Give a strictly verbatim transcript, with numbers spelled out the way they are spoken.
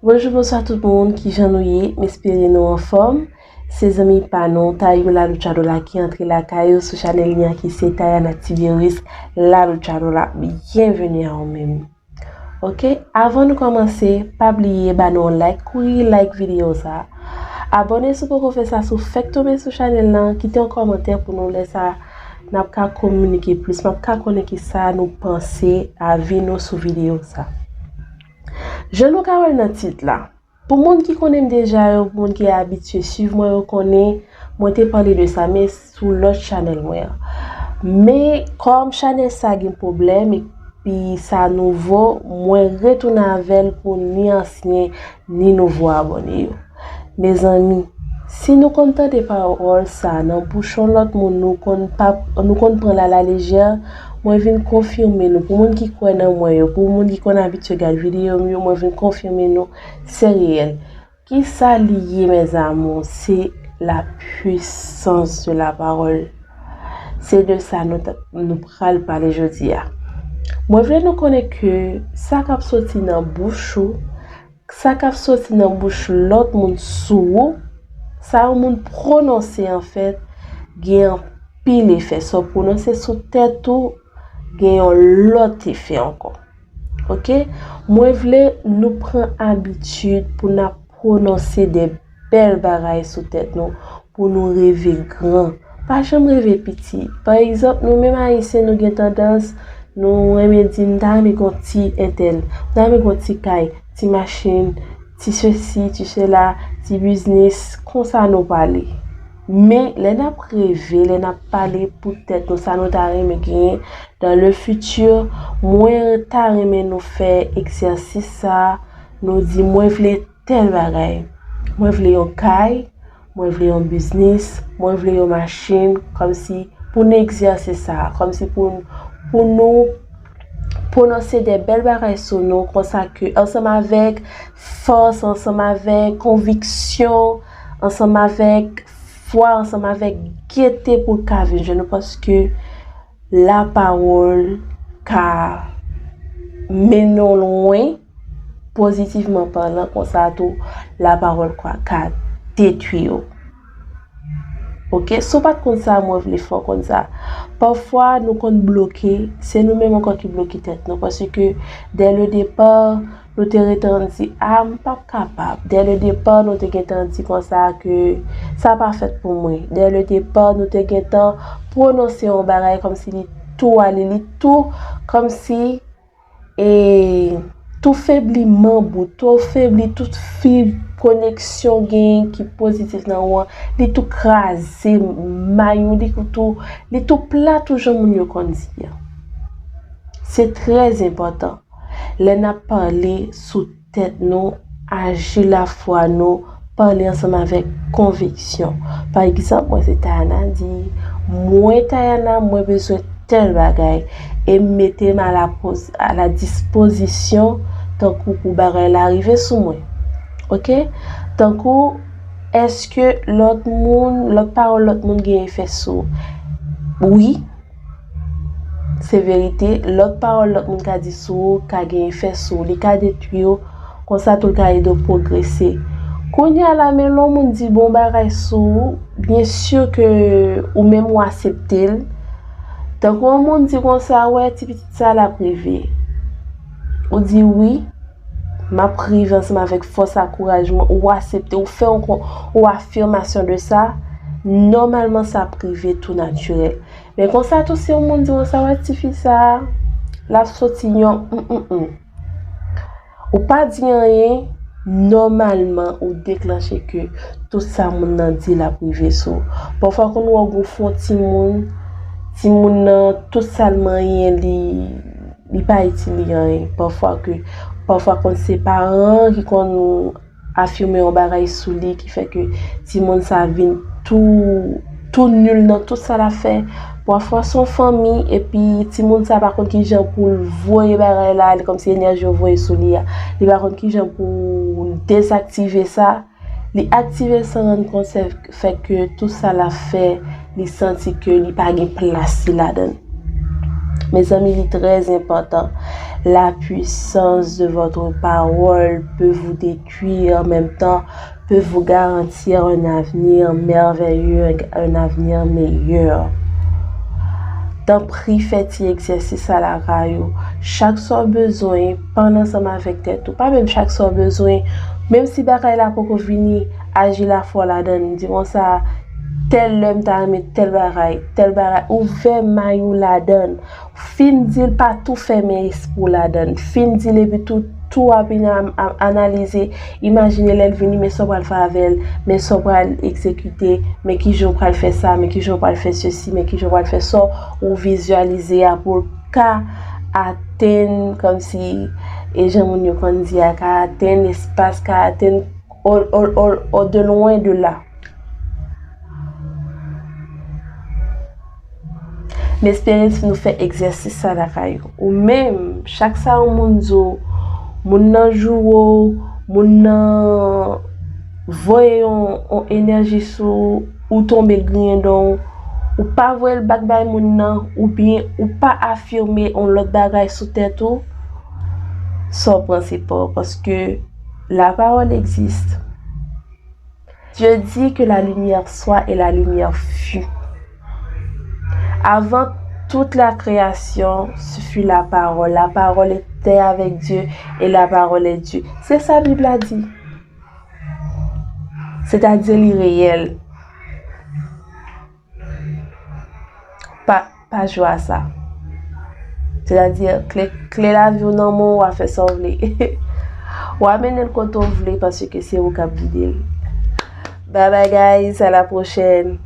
Bonjou, bonswa tout moun, kijan nou ye? M espere nou anfòm. Se zanmi pa nou, Tayou La Luchadora ki antre lakay ou sou chanèl li an ki se Tayana Tiberius La Luchadora. Byenveni a ou menm. Ok, avan nou kòmanse, pa bliye ba nou yon like, kouri like videyo sa. Abòne si w poko fè sa, si w fèk tonbe sou chanèl lan, kite yon kòmantè pou nou, lè sa n ap ka kominike plis, m ap ka konnen kisa nou panse, avi nou sou videyo sa. Jan nou ka wè l nan tit la, pou moun ki konnen m deja yo, pou moun ki abitye swiv mwen yo konnen, mwen te pale de sa, men sou lòt chanèl mwen an. Men kòm chanèl sa gen pwoblèm epi sa nouvo, mwen retounen avè l pou ni ansyen ni nouvo abòne yo. Mezanmi, si nou konn tande pawòl sa nan bouch yon lòt moun, nou konn pa, nou konn pran l alalejè, mwen vin konfime nou, pou moun ki kwè nan mwen yo, pou moun ki konn abitye gad videyo m yo, mwen vin konfime nou, se reyèl. Kisa li ye, mes amours? C'est la puissance de la parole. Se de sa nou, t- nou pral pale jodi a. Mwen vle nou konnen ke sa k ap soti nan bouch ou, sa k ap soti nan bouch lòt moun sou ou, sa yon moun pwononse anfèt, gen anpil efè. Sa w pwononse sou tèt ou, gen yon lòt efè ankò. Ok? Mwen vle nou pran abitid pou n ap pwononse de bèl bagay sou tèt nou, pou nou reve gran. Pa janm reve piti. Pa egzanp, nou menm Ayisyen, nou gen tandans, nou renmen di, "M ta renmen gen yon ti entèl, m ta renmen gen yon ti kay, ti machin, ti sesi, ti sela, ti biznis," konsa nou pale. Men, lè n ap reve, lè n ap pale pou tèt nou, sa nou ta renmen genyen dans le futur, mwen ta renmen nou fè egzèsis sa, nou di, "Mwen vle tèl bagay. Mwen vle yon kay, mwen vle yon biznis, mwen vle yon machin," kòmsi pou n egzèse sa, kòmsi pou, pou nou pwononse de bèl bagay sou nou, konsa ke ansanm avèk fòs, ansanm avèk konviksyon, ansanm avèk fwa, ansanm avèk gete pou l ka vin jwenn nou, paske lapawòl ka mennen w lwen, pozitivman palan, konsa tou, lapawòl ka, ka detwi w. Ok, si w pa t konn sa, mwen vle fè w konn sa. Pafwa, nou konn bloke, se nou menm ankò ki bloke tèt nou, paske dès le départ, nou te gentan di, "A, m p ap kapab." Dès le départ, nou te gentan di konsa ke sa pa fèt pou mwen. Dès le départ, nou te gentan pwononse yon bagay kòmsi li tou ale, li tou kòmsi, e, tou febli manb ou, tou febli tout fib koneksyon gen ki pozitif nan ou an, li tou kraze may ou, li tou, li tou plat ou jan moun yo konn di a. Se trè enpòtan. Lè n ap pale sou tèt nou, aji lafwa nou, pale ansanm avèk konviksyon. Pa egzanp, mwen se Tayana di, "Mwen, Tayana, mwen bezwen tèl bagay," e m mete m a la poz-, a la dispozisyon tankou pou bagay la rive sou mwen. Ok? Tankou, èske lòt moun, lòt pawòl lòt moun gen efè sou ou? Wi, se verite, lòt pawòl lòt moun ka di sou ou ka gen efè sou ou, li ka detwi w, konsa tou l ka ede w pwogrese. Kounye a la, men lè yon moun di bon bagay sou ou, byen si ke ou menm ou aksepte l. Tankou yon moun di konsa, "Wè, ti pitit sa l ap rive." Ou di, "Wi, m ap rive ansanm avèk fòs ak kouraj mwen," ou aksepte, ou fè yon kon-, yon afimasyon de sa, nòmalman sa ap rive tou natirèl. Men konsa tou, si yon moun di konsa, "Wè, tifi sa a, l ap soti yon m, m, m." Ou pa di anyen, nòmalman, ou deklanche ke tout sa moun nan di l ap rive sou ou. Pafwa, konn wè w gon fon timoun, timoun nan, tout sa l manyen, li, li pa itil li anyen. Pafwa ke, pafwa konn se paran an ki konn afime yon bagay sou li ki fè ke timoun sa vin tou, tou nil nan tout sa l ap fè. Pafwa se yon fanmi, epi timoun sa pa konn kijan pou l voye bagay la, li kòmsi enèji yo voye sou li a. Li pa konn kijan pou l dezaktive sa. Li aktive l san rann kont, fè ke tout sa l ap fè, li santi ke li pa gen plas li ladan l. Mezanmi, li trè enpòtan. La puissance de votre parole peut vous détruire, en même temps, peut vous garantir un avenir merveilleux, un avenir meilleur. Tanpri, fè ti egzèsis sa lakay ou. Chak sa w bezwen, pann ansanm avèk tèt ou. Pa menm chak sa w bezwen. Menm si bagay la poko vini, aji lafwa w ladan l. Di konsa, tèl lè m ta renmen tèl bagay, tèl bagay. Ouvè may ou ladan l. Fin di l, pa tou fèmen espri w ladan l. Fin di l epi tou, tou ap vin analize. Imajine lè l vini, men sa w pral fè avè l, men sa w pral egzekite, men kijan w pral fè sa, men kijan w pral fè sesi, men kijan w pral fè sa, ou vizyalize a pou l ka atenn, kòmsi, e jan moun yo konn di a, ka atenn espas, ka atenn o, o, o, o de loin de la. M espere si nou fè egzèsis sa lakay ou. Ou menm, chak sa yon moun di w, moun nan joure w, moun nan voye yon, yon enèji sou ou, ou tonbe griyen don w, ou pa voye l bak bay moun nan, oubyen ou pa afime yon lòt bagay sou tèt ou, sa w pran se pa w, paske la parole existe. Dieu dit que la lumière soit et la lumière fut. Avant toute la création, ce fut la parole. La parole était avec Dieu et la parole est Dieu. Se sa Bib la di. Sètadi li reyèl. Pa, pa jwe a sa. Sètadi, kle, kle lavi w nan men w, w a fè sa w vle. W a mennen l kote w vle paske se ou k ap gide l. Bye bye guys, à la prochaine.